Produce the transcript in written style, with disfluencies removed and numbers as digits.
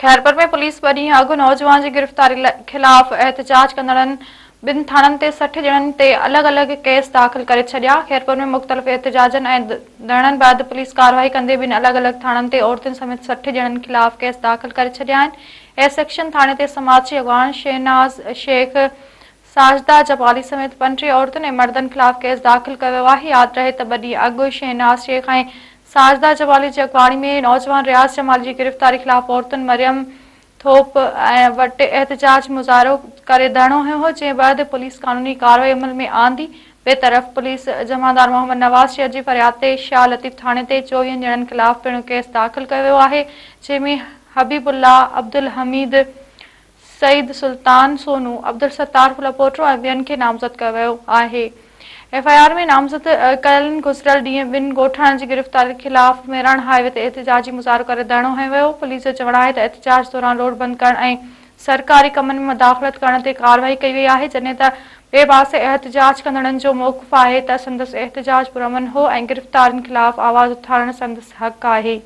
Khairpur ۾ police ٻه ڏينهن اڳ نوجوان جي گرفتاري خلاف احتجاج ڪندڙن ٻن ٿاڻن تي 60 ڄڻن تي الڳ الڳ ڪيس داخل ڪري ڇڏيا. خيرپور ۾ مختلف احتجاجن ۽ ڌرڻن بعد پوليس ڪارروائي ڪندي ٻن الڳ الڳ ٿاڻن تي عورتن سميت 60 ڄڻن خلاف ڪيس داخل ڪري ڇڏيا آهن. اي سيڪشن ٿاڻي تي سماجي اڳواڻ شهناز شيخ، ساجده جمالي سميت 35 عورتن ۽ مردن خلاف ڪيس داخل ڪيو ويو آهي. ياد رهي ته ٻه ڏينهن اڳ شهناز شيخ ۽ ساجده جمالي جي اڳواڻي ۾ نوجوان رياض جمالي جي گرفتاري خلاف عورتن مريم ٿوپ وٽ احتجاج مظاهرو ڪري ڌرڻو هنيو هو، جنهن بعد پوليس قانوني ڪارروائي عمل ۾ آندي. ٻئي طرف پوليس جمعدار محمد نواز شيخ جي فرياد تي شاهه لطيف ٿاڻي تي چوويهن ڄڻن خلاف پڻ ڪيس داخل ڪيو ويو آهي، جنهن ۾ حبيب الله، عبدالحميد، سعيد سلطان سونو، عبدالستار ڦلپوٽو ۽ ٻين کي نامزد ڪيو ويو آهي. ايف I R ۾ نامزد ڪيلن گذريل ڏينهن ٻن ڳوٺاڻن جي گرفتاري خلاف ميراڻ هاء وي تي احتجاجي مظاهرو ڪري ڌرڻو هنيو ويو. پوليس جو چوڻ آهي ته احتجاج دوران روڊ بند ڪرڻ ۽ سرڪاري ڪمن ۾ مداخلت ڪرڻ تي ڪارروائي ڪئي وئي آهي جڏهن ته ٻئي پاسي احتجاج ڪندڙن جو موقف آهي ته سندس احتجاج پرامن هو ۽ گرفتارين خلاف آواز اٿارڻ سندس حق آهي.